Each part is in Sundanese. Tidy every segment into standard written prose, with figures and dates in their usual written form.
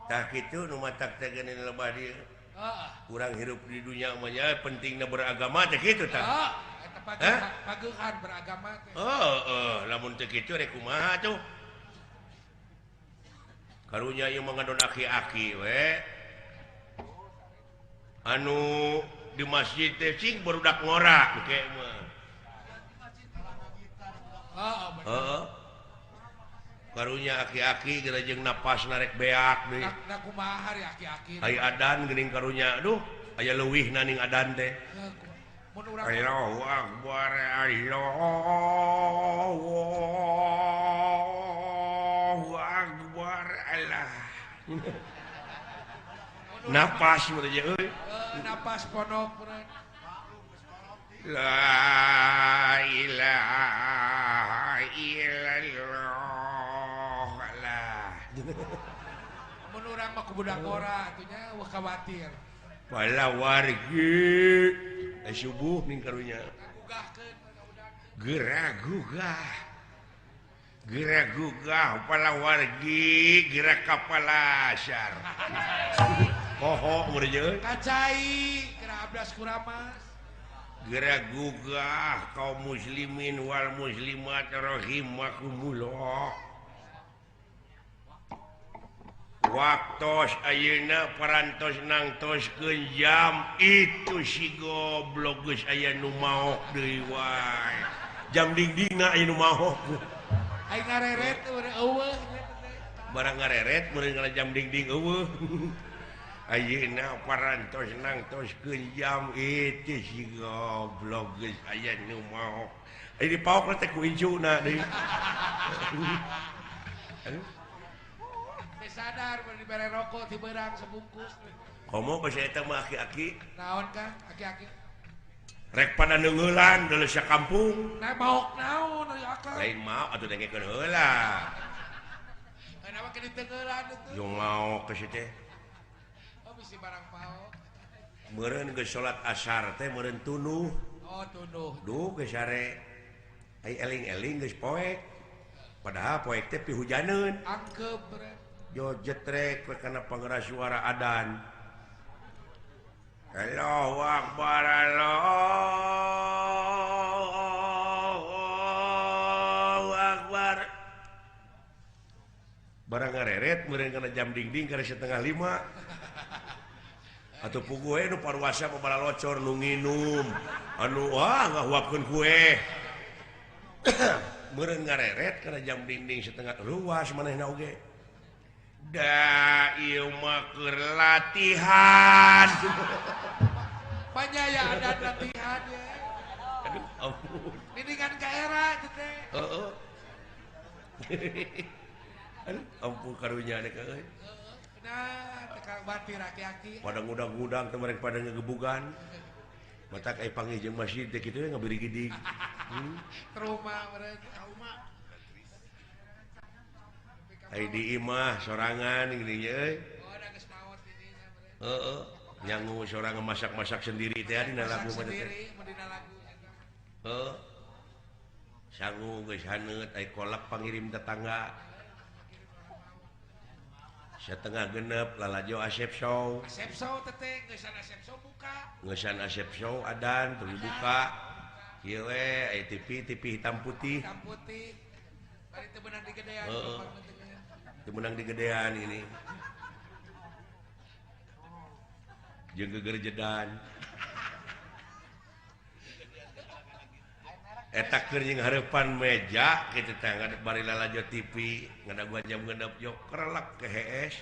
Tah kitu nu matak teh geuning lebah dieu. Urang hirup di dunia mah nya pentingna beragama teh kitu tah. Heeh, eta pagehan beragama teh. Heeh, lamun teu kitu rek kumaha tuh. Karunya ieu mah ngadon aki-aki we. Anu di masjid teh cing barudak ngora engke mah. Heeh, heeh. Karunya aki-aki geura jeung napas narek beak deui. Da kumaha ari aki-aki. Aya adan geuning karunya aduh aya leuwihna ning adan teh. Mun urang Allahu akbar Allahu akbar Allah. Napas mun teh euy. Napas ponok meureun. La ilaha illallah. Mun urang mah ku budak ngora atuh nya eueuh khawatir. Pala wargi subuh ning karunya. Gugahkeun geura gugah. Geura gugah pala wargi geura ka palasar. Poho mun euy. Kacai geura abdas kuramas. Geura gugah kaum muslimin wal muslimat rahimakumullah. Waktos ayeuna parantos nangtoskeun jam itu si goblok geus aya nu maok deui wae. Jam dingdingna aya nu maok. Aing ngareret eueuh. Barang ngareret meureun kana jam dingding eueuh. Ayeuna parantos nangtoskeun jam itu si goblok geus aya nu maok. Aya dipaok teh ku incuna deui. Aduh. Sadar dibere rokok ti beurang sebungkus. Komo basa eta mah aki-aki. Naon Kang aki-aki? Rek pada neungeulan deuleu sakampung. Nah maok naon euy akang. Lain maok atuh dengekeun heula. Kenapa ke diteungeulan atuh? Yo maok ke teh. Oh bisi barang maok. Meureun geus salat asar teh meureun tunuh. Oh tunuh. Duh geus sare. Ai eling-eling geus poek. Padahal poek teh pihujaneun. Angkeup meureun. Jo jetrek karena pengeras suara adan. Allahu akbar Allahu akbar. Barang ngareret meureun kana jam dingding kana 4:30. Atuh puguh we nu paruasa pabala locor nu nginum. Anu wah ngahuapkeun kue. Meureun ngareret kana jam dinding setengah ruas manehna oge. Da ieu mah keur latihan. Panyaya ada latihan ye. Aduh ampun. Dindingan ka era teh. Heeh. Aduh ampun karunya deh euy. Nah, teh batir aki-aki. Pada ngudang-ngudang teh mereka pada ngegebugan. Matak ai panggih jeung masjid teh kitu ngabirigidig. Trauma meureun, trauma. Ai di imah sorangan geuning euy. Oh, da geus maot di dinya meureun. Heeh, nyangu sorangan masak-masak sendiri teh dina lagu mah teh. Dina lagu. Heeh. Sangu geus haneut ai kolak pangirim tetangga. 5:30 lalajo Asep Show. Asep Show teh geusan Asep Show buka. Geusan Asep Show adan tuluy buka. Kieu we ai TV TV hitam putih. Hitam putih. Bari teu beunang digedean. Heeh. Teu meunang digedean ini. Jeung gegerjedan. Eta keur jeung hareupan meja kitu teh bari lalajo TV ngadaguan jam genep yo kerelek ke hees.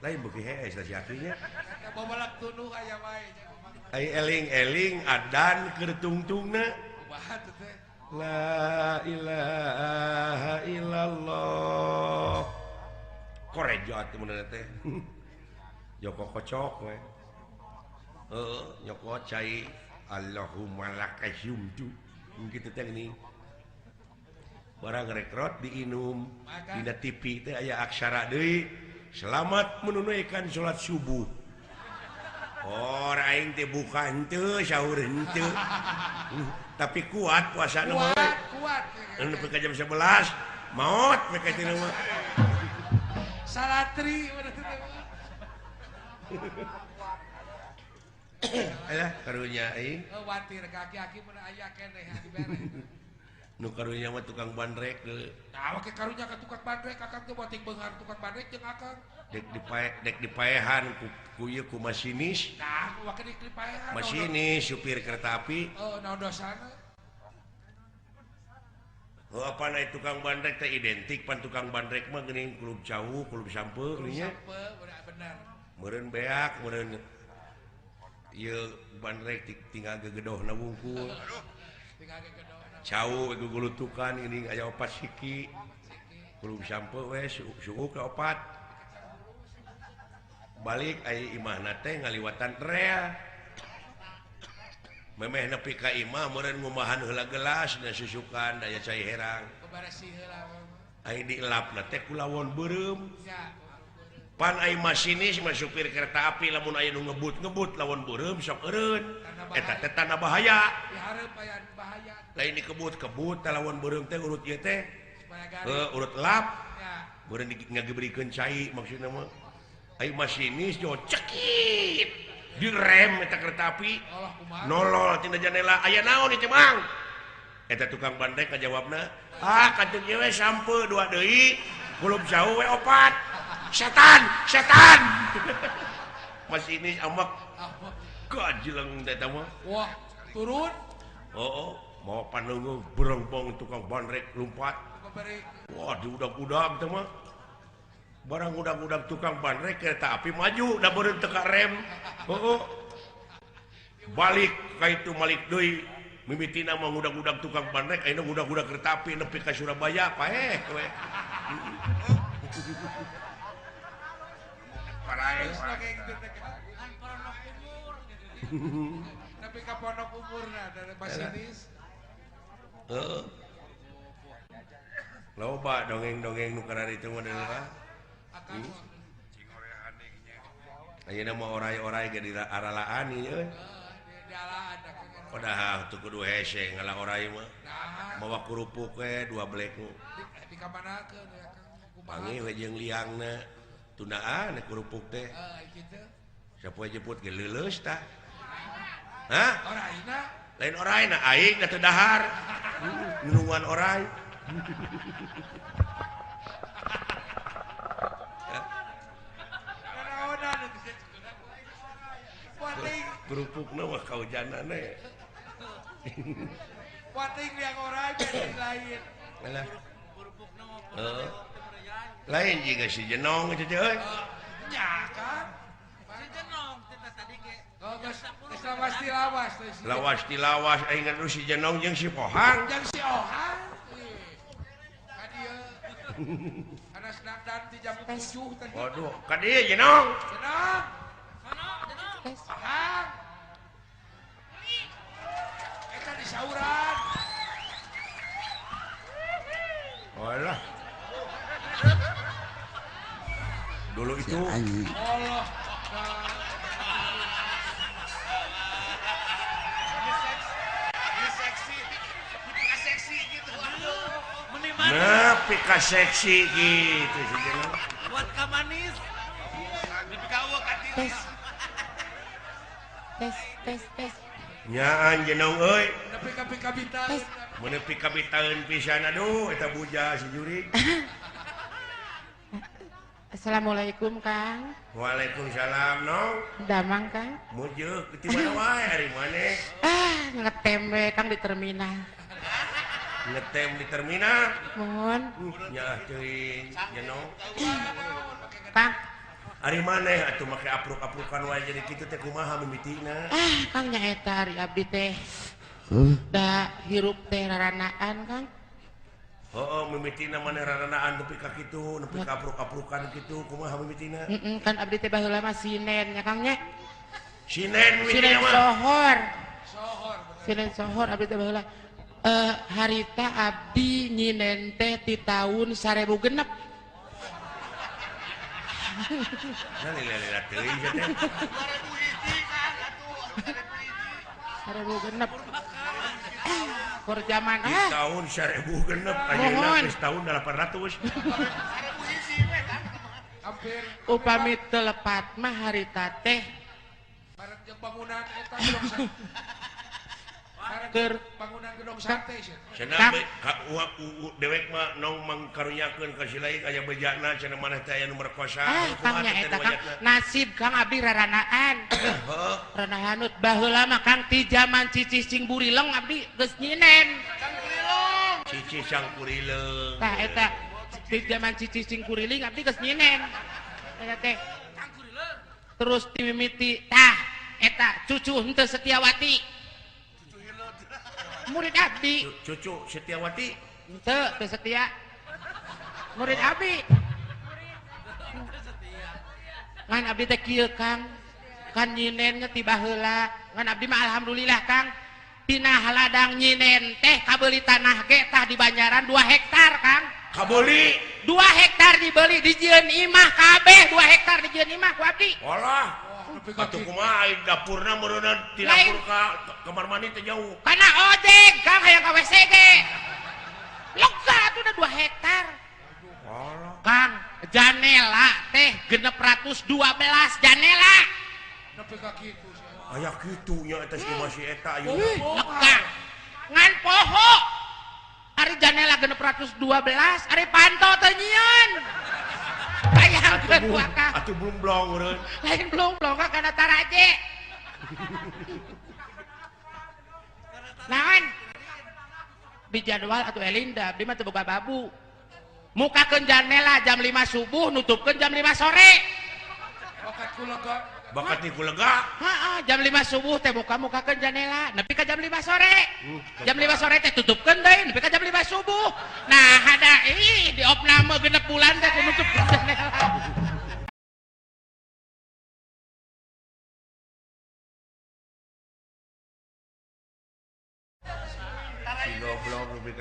Lain beuki hees da si akinya. Eta babalak tunuh aya wae. Ai eling-eling adan keur tungtungna. Kumaha teh teh? La ilaha illallah. Korejo atuh mun teh. Joko kocok we. Heeh, nyokot cai Allahumma lakasumtu. Kitu teh geuning. Barang rekrot diinum dina TV teh aya aksara deui. Selamat menunaikan salat subuh. Or aing teh buka henteu sahur henteu. Tapi kuat puasana mah. Kuat, kuat. Nepi ka jam 11 maot we ka teh mah. Salatri Alah karunya aing. Watir kaki-aki mun aya keneh dibere. Nu karunya mah tukang bandrek deui. Nah, make karunya ka tukang bandrek akang teh boting beunghar tukang bandrek jeung akang. Dek dipae dek dipaehan ku ieu ku masinis. Nah, wake dipaehan. Masinis supir kereta api. Heeh, naon dosana? Oh, apa naik tukang bandrek teh identik pan tukang bandrek mah geuning klub cau, klub sampe geuning nya. Sampe, bener. Meureun beak, meureun ieu bandrek tinggal gegedohna wungkul. Tinggal gegedohna. Cau gugulutukan geuning aya opat siki. Klub sampe we suuk ka opat. Balik aya imahna teh ngaliwatan rea. Memeh nepi ka imah meureun ngumahan heula gelas da susukan daya cai herang. Aing dielapna teh ku lawon beureum. Pan aing masinis mah supir kereta api lamun aya nu ngebut-ngebut lawon beureum sok eureun. Eta teh tanda bahaya. Lain dikebut-kebut teh lawon beureum teh urut ieu teh. Heuh urut lap. Meureun ngagebrikeun cai maksudna mah. Aing masinis jo cekit. Direm eta kereta api nolol tina jandela aya naon ieu Mang eta tukang bandrek ngajawabna ah kantun ieu we sampe dua deui kulub jauh we opat setan setan masinis amak gajleng teh eta mah wah turun oh mau panunggu berongbong tukang bandrek lompat wah diudag-udag teh mah barang udag-udag tukang bandrek kereta api maju da beureum teu ka rem heueuh balik ka itu malik deui mimitina mah ngudag-udag tukang bandrek ayeuna ngudag-udag kereta api nepi ka Surabaya paeh we nepi ka pondok umurna dari masinis heueuh loba dongeng-dongeng nu kararitu mah deui. Ayeuna mah orai-orai ge di aralaan ieu euy. Padahal teu kudu hese ngala orai mah. Mawa kerupuk we dua blek. Di kamanakeun ya Kang. Panggih we jeung liangna. Tundaan kerupuk teh. Heeh, kitu. Sapoe jemput ge leuleus tah. Hah? Oraina? Lain oraina aing da teu dahar. Nulungan orai. Kerupukna mah kaujanan we. Wating yang orai beda lain. Alah. Heeh. Lain jiga si Jenong itu teh euy. Nya kan. Si Jenong teh tadi ge. Oh, geus lawas tilawas teh. Lawas tilawas aing ngadu si Jenong jeung si Pohang. Jeung si Ohang. Ka dieu. Kana sedang di jam 7 tadi. Waduh, ka dieu Jenong. Jenong. Ahang. Eta di sauran. Walah. Dulu itu Allah. Seksi gitu. Nah, pika seksi gitu si Jenong. Buat kamanis. Pika eueuh ka dieu. Tes tes tes. Nyaan Jenong euy. Nepi ka pikabitaeun. Menepi kabitaeun pisan aduh eta buja si jurig. Assalamualaikum Kang. Waalaikumsalam Nong. Damang Kang. Mujeuk ti mana wae ari maneh? Ah, ngetem we Kang di terminal. Ngetem di terminal? Mohon. Nyaah teuing Jenong. Kang. Ari maneh atuh make apruk-aprukan wae jadi kitu teh kumaha mimitina? Ah, Kang nyaeta ari abdi teh. Da hirup teh raranaan Kang. Heeh, mimitina maneh raranaan nepi ka kitu, nepi ka apruk-aprukan kitu kumaha mimitina? Heeh, kan abdi teh baheula mah sinen nya Kang nya. Sinen mimitina mah. Sinen sohor. Sohor bener. Sinen sohor abdi teh baheula. Harita abdi nyinen teh ti taun 1006. Nah, lila-lila teuing sia teh. 2001 kan atuh, 1006. Kur zaman di tahun 1006 ayeuna geus tahun 800. 1001 we kan. Upami teu lepat mah harita teh bareng jeung bangunan eta gedong keur bangunan gedong sate sia. Cenah dewek mah nong mangkarunyakeun ka si lain aya bejana cenah maneh teh aya nu merkosa. Kang nya eta Kang nasib Kang abdi raranaan. Heeh. Rana hanut baheula mah Kang ti jaman cicih cing burileng abdi geus nyinen. Cicih cangkurileung. Tah eta ti jaman cicih cing kuriling abdi geus nyinen. Eta teh. Terus timimiti tah eta cucu henteu Setiawati. Murid abdi. Cucu Setiawati? Henteu, teu setia. Murid abdi. Ngan abdi teh kieu Kang. Kan nyinennya ti baheula. Ngan abdi mah alhamdulillah Kang. Tina haladang nyinen teh kabeuli tanah ge tah di Banjaran 2 hektar Kang. Kabeuli 2 hektar dibeli dijieun imah kabeh 2 hektar dijieun imah ku abdi. Walah. Atuh kumaha dapurna meureunna ti dapur ka kamar mandi teh jauh. Kana ojek Kang hayang ka WC ge. Lega atuh da 2 hektar. Walah. Kang, janela teh 612 janela. Nepi ka kitu sia. Aya kitu nya eta si masih eta ayeuna. Lega. Ngan poho. Ari janela 612, ari panto teu nyieun. Bayangkeun ku akang. Atuh blumblong meureun. Lain blumblong ka kana taraje. Naon? Di jadwal atuh Elinda, abdi mah teu boga babu. Mukakeun janela jam 5 subuh, nutupkeun jam 5 sore. Bakat ku lega. Bakat ku lega. Heeh, jam 5 subuh teh muka-mukakeun janela, nepi ka jam 5 sore. Jam 5 sore teh tutupkeun deui nepi ka jam 5 subuh. Nah, ada ih di opname genep bulan teh nutupkeun janela.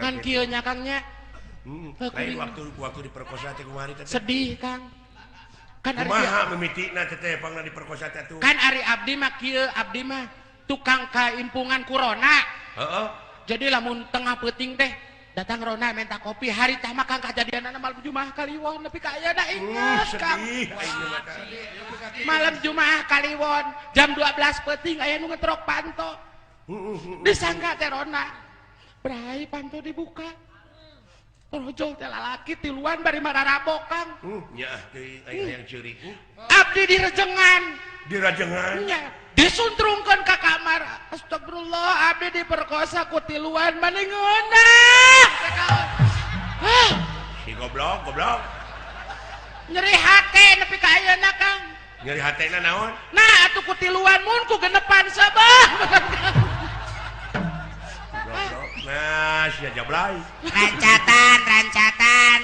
Kan kieu nya Kang nya. Lain waktu diperkosa teh kumaha teh. Sedih Kang. Kan ari kumaha mimitina teh pangna diperkosa teh atuh. Kan ari abdi mah kieu, abdi mah tukang kaimpungan corona. Heeh. Jadi lamun tengah peuting teh datang Rona minta kopi, hari tah mah Kang kajadianana malam Jumaah Kaliwon nepi ka ayeuna inget Kang. Malam Jumaah Kaliwon jam 12 peuting aya nu ngetrok panto. Disangka teh Rona. Brai panto dibuka. Rojol teh lalaki tiluan bari mararabok Kang. Nyaah teuing aya hayang ceurik. Abdi direjengan. Dirajengan? Nya, disuntrungkeun ka kamar. Astagfirullah, abdi diperkosa ku tiluan mani ngeunah. Hah. Si goblok, goblok. Nyeri hate nepi ka ayeuna Kang. Nyeri hatena naon? Nah, atuh ku tiluan mun ku genepan sabah. Nah, sia jablay. Rancatan, rancatan.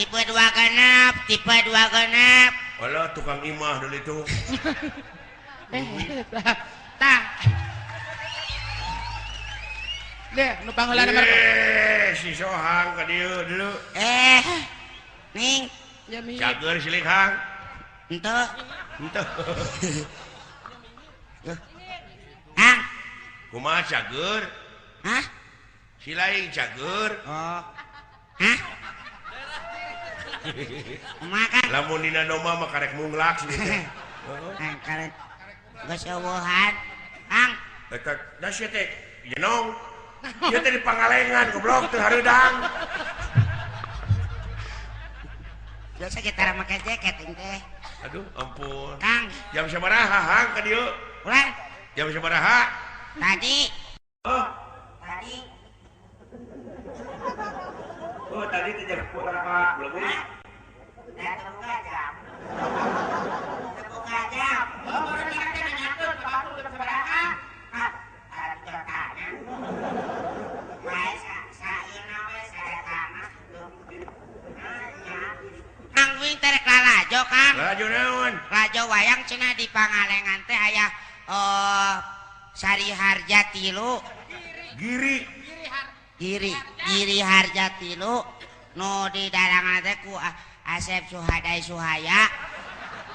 Tipe 2 genep, tipe 2 genep. Alah tukang imah dulu itu. Tah. Deh, nu pangheulana mereka. Si Sohang ka dieu dulu. Ning. Ya mi. Cager silik Hang. Henteu. Henteu. Hang. Kumaha cager? Hah? Si lain cager. Oh. Hah? Kumaha Kang? Lamun dina domba mah karek munglak sih teh. Heeh. Karek geus eueuhan. Kang. Eta da sia teh jenong. Ieu teh di Pangalengan goblok teu hareudang. Biasa kita tara make jaket teh. Aduh, ampun. Kang. Jam sabaraha Hang ka dieu? Ulah. Jam sabaraha? Tadi. Oh. Tadi. Oh, tadi teh jam berapa? Belum. Nah, teu jam. Teu jam. Oh, baru teh nanyakeun ka batur jam sabaraha? Ah, teu tanya. Wae saeuna we sadatana. Kang wing teh rek lalajo, Kang. Lalajo naon? Lalajo wayang cenah di Pangalengan teh aya Sari Harja tilu. Giri. Giri. Giri Harja tilu nu di dalangan teh ku Asep Suhadai Suhaya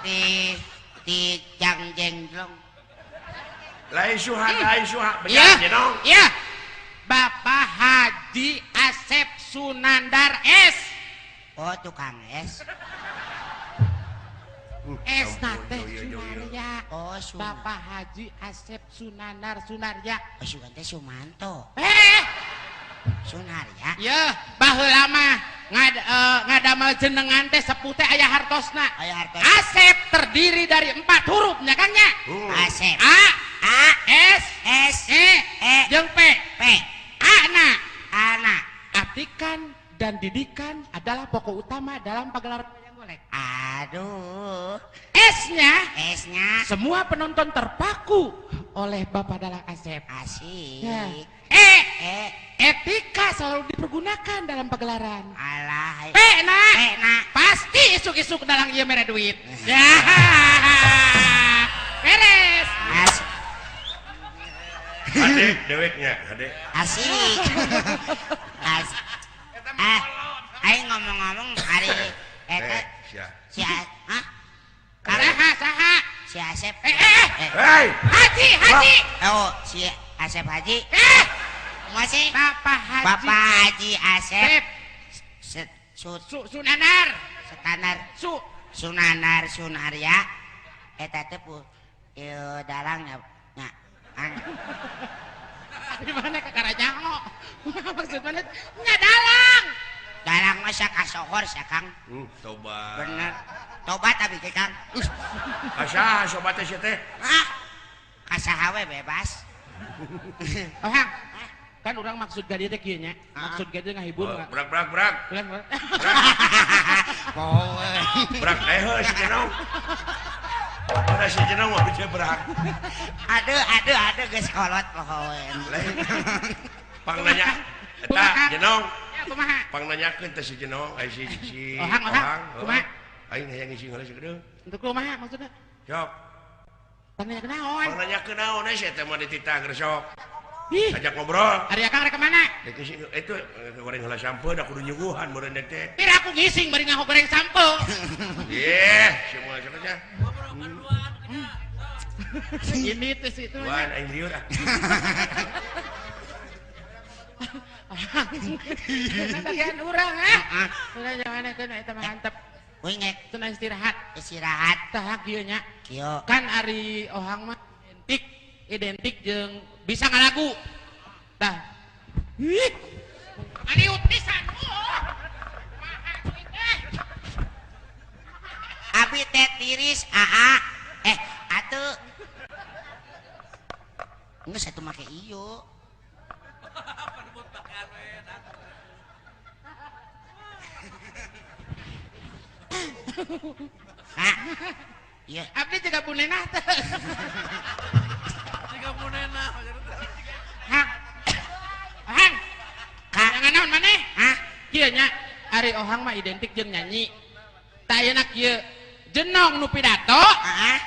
di Jangjenglong. Lain Suhadai Suha ya, jenong. Ya. Bapak Haji Asep Sunandar S. Oh tukang es. Es teh Sunarya. Oh, Bapak Haji Asep Sunanar Sunarya. Oh, sugan teh Sumanto. Sunarya. Ya, baheula mah ngadamel jenengan teh sepuh teh aya hartosna. Aya hartos. Asep terdiri dari 4 huruf nya Kang nya. Asep. A A S S E E jeung P. P. A na. Ana. Atikan dan didikan adalah pokok utama dalam pagelaran wayang golek. Aduh. S-nya, S-nya semua penonton terpaku oleh Bapak Dalang Asep. Asik. Ya. E, E, etika selalu dipergunakan dalam pagelaran. Alah. P na, P na. Pasti isuk-isuk dalang ieu mere duit. Ya. Beres. Asik. Ade deweknya, ade. Asik. Asik. Ah, aing ngomong-ngomong hari eta si hah? Saha saha? Si Asep. Hei. Haji, Haji. Oh, si Asep Haji. Masih Bapak Haji. Bapak Haji Asep. Sunanar. Setanar. Sunanar Sunarya. Eta teh ieu dalang nya. Di mana ke Karajango? Maksud mana? Nya dalang. Dalang mah kasohor sia Kang. Tobat. Bener. Tobat abi teh Kang. Kasaha sobat teh sia teh? Hah? Kasaha we bebas. Oh, Hang. Kan orang maksud gadi teh kieu nya. Maksud gadi ngahibur. Brak brak brak. Brak brak. Brak heuh si Jenong. Ora si Jenong mah bisa brak. Aduh aduh aduh geus kolot pohoen. Pang nanya eta Jenong. Ya kumaha? Pang nanyakeun teh si Jenong ai si Ohang ohang. Kumaha? Aing hayang ngisi heula sakedeung. Untuk kumaha maksudna? Sok. Pang nanyakeun naon? Pang nanyakeun naon sia teh mah dititah geus sok. Ih. Ajak ngobrol. Ari akang rek ka mana? Rek ngisi itu goreng heula sampeu da kudu nyuguhan meureun teh. Pira aku ngising bari ngaho goreng sampeu. Yeh, semua saja. Ini teh si itu. Wan aing lieur ah. Bagian urang ah. Urang jangan keun eta mah antep. Wingek cenah istirahat. Istirahat. Tah kieu nya. Kieu. Kan ari Ohang mah identik identik jeung bisa ngalagu. Tah. Ih. Ariut pisan. Maha duit teh. Abi teh tiris aa. Atuh. Geus atuh make ieu. Hah? Iya. Abdi juga bunenah teh. Juga bunenah. Hang. Hang. Jangan naon maneh? Hah? Kieu nya ari Ohang mah identik jeung nyanyi. Tah ayeuna kieu Jenong nu pidato,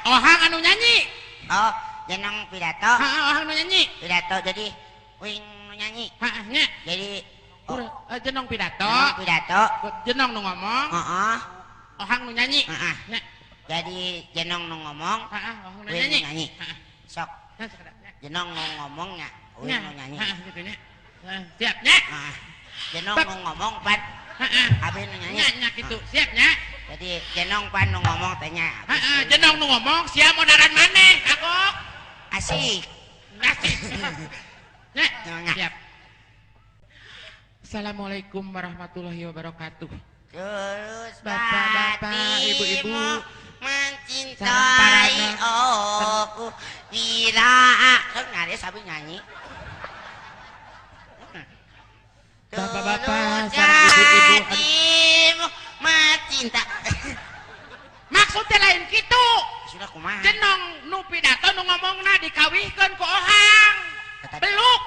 Ohang anu nyanyi. Oh, Jenong pidato. Heeh, Ohang nu nyanyi. Pidato jadi wing nu nyanyi. Heeh nya. Jadi Jenong pidato. Jenong pidato. Jenong nu ngomong. Heeh. Ohang nu nyanyi. Heeh. Jadi Jenong nu ngomong, heeh, Ohang nu nyanyi. Sok. Jenong nu ngomong nya, wing nu nyanyi. Heeh, kitu nya. Siap nya. Heeh. Jenong nu ngomong pan. Heeh. Abi nu nyanyi. Nya nya kitu. Siap nya. Jadi Jenong pan nu ngomong teh nya. Heeh, Jenong nu ngomong sia modaran maneh, kagok. Asik. Asik. Nya. Siap. Assalamualaikum warahmatullahi wabarakatuh. Terus bapak-bapak, ibu-ibu mencintai aku bila aku nari sabi nyanyi. Bapak-bapak, sareng ibu-ibu mencinta. Maksudnya lain gitu. Sudah kumaha? Jenong nu pidato nu ngomongna dikawihkeun ku Ohang. Beluk.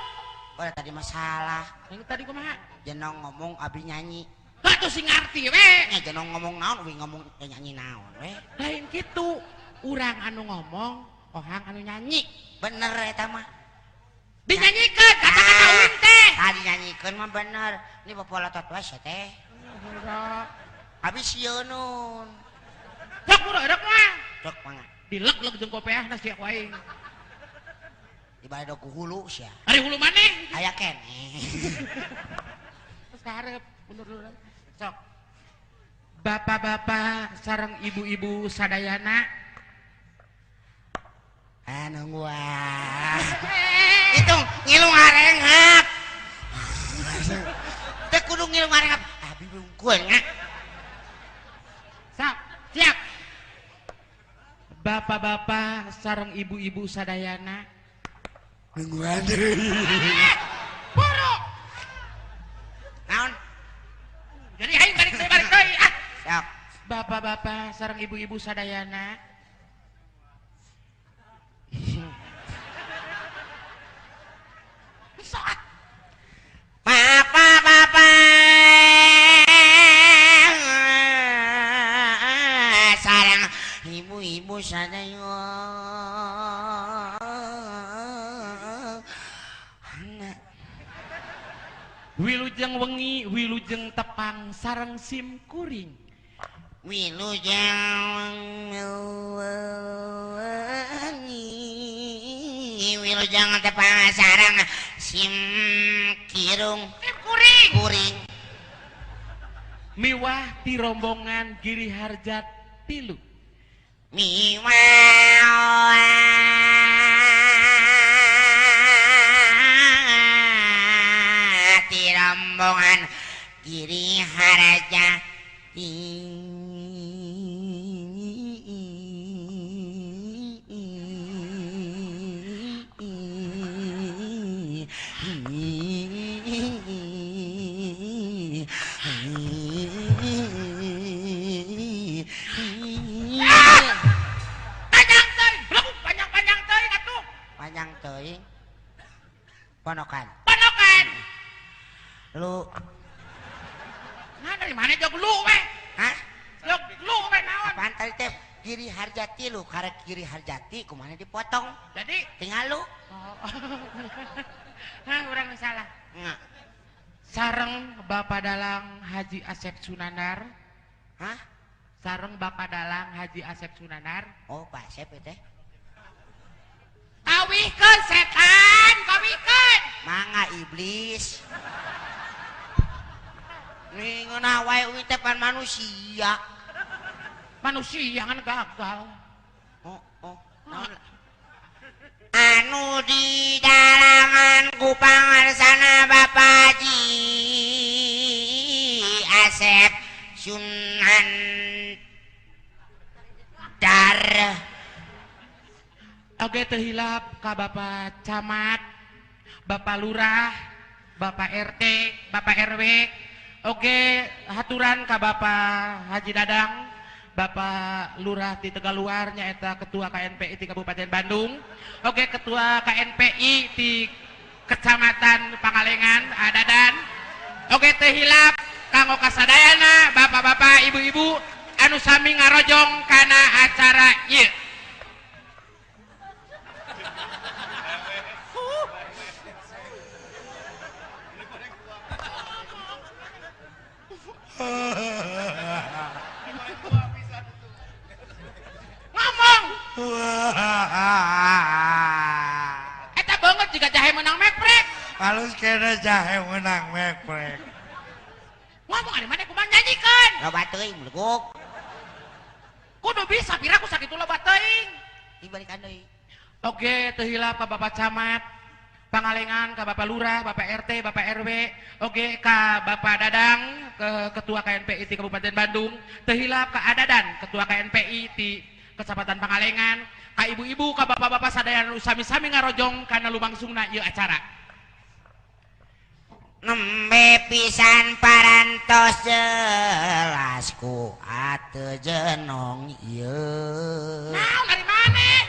Oh, tadi masalah. Yang tadi kumaha? Jenong ngomong abi nyanyi. Atuh sing ngarti we. Nya jenong ngomong naon, uing ngomong nyanyi naon we. Lain kitu. Urang anu ngomong, Ohang anu nyanyi. Bener eta mah. Dinyanyikeun kata-kata uing teh. Tadi nyanyikeun mah bener. Ini bopolotot wae sia teh. Abi sieun nun. Sok murah mah. Sok mangga. Dileg-leg jeung kopeahna sia ku aing. Di bade ku hulu sia. Ari hulu maneh? Aya keneh. Terus kaharep mundur-mundur. Sok. Bapak-bapak sareng ibu-ibu sadayana. Anu wah. Itu ngilu ngarenghap. Teu kudu ngilu ngarenghap. Abi bungkul nya. Siap, siap. Bapak-bapak sareng ibu-ibu sadayana. Nungguan deui. Boro. Naon? Jadi aing balik deui ah. Siap. Bapak-bapak sareng ibu-ibu sadayana. Sok. Bapak-bapak sareng ibu-ibu sadayana. Wilujeng wengi, wilujeng tepang sareng sim kuring. Wilujeng wengi, wilujeng tepang sareng sim kirung. Sim kuring. Kuring. Miwah ti rombongan Giri Harja 3. Miwah ti rombongan Giri Harja Panjang teuing, belum panjang-panjang teuing atuh. Panjang teuing. Ponokan. Ponokan. Lu. Nah dari mana jog lu weh? Hah? Jog lu weh naon? Apaan tadi teh? Giri Harjati lu, karek Giri Harjati kumaha dipotong? Jadi tinggal lu. Oh. Hah, urang salah. Enggak. Sareng Bapak Dalang Haji Asep Sunandar. Hah? Sareng Bapak Dalang Haji Asep Sunandar. Oh, Pak Asep teh. Kawihkeun setan, kawihkeun. Mangga iblis. Nih ngeunah wae uing teh pan manusia. Manusia kan gagal. Oh, oh. Naon? Anu di dalangan ku pangarsana Bapak Haji Asep Sunandar. Oke teu hilap ka Bapak Camat, Bapak Lurah, Bapak RT, Bapak RW. Oke haturan ka Bapak Haji Dadang, Bapak Lurah di Tegaluar nyaeta Ketua KNPI di Kabupaten Bandung. Oke Ketua KNPI di Kecamatan Pangalengan Adadan. Oke teu hilap kanggo kasadayana bapak-bapak, ibu-ibu anu sami ngarojong kana acara ieu. Ngomong. Eta banget jika jahe menang meprek. Halus kena jahe menang meprek. Ngomong ari maneh kumaha nyanyikan? Loba teuing beleguk. Kudu bisa pira ku sakitu loba teuing. Dibalikan deui. Oke, teu hilap ka Bapak Camat Pangalengan, ka Bapak Lurah, Bapak RT, Bapak RW, oke ka Bapak Dadang, ke Ketua KNPI di Kabupaten Bandung, teu hilap ka Adadan, Ketua KNPI di Kecamatan Pangalengan, ka ibu-ibu, ka bapak-bapak sadayana nu sami-sami ngarojong kana lumangsungna ieu acara. Nembe pisan parantos jelas ku ateu jenong ieu. Naon ari maneh?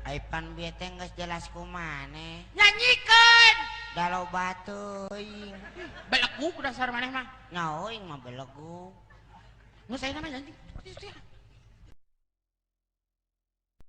Aipan bieu teh geus jelas ku maneh. Nyanyikeun. Da loba teuing. Belegug dasar maneh mah. Nyaho aing mah belegug. Geus ayeuna mah nyanyi.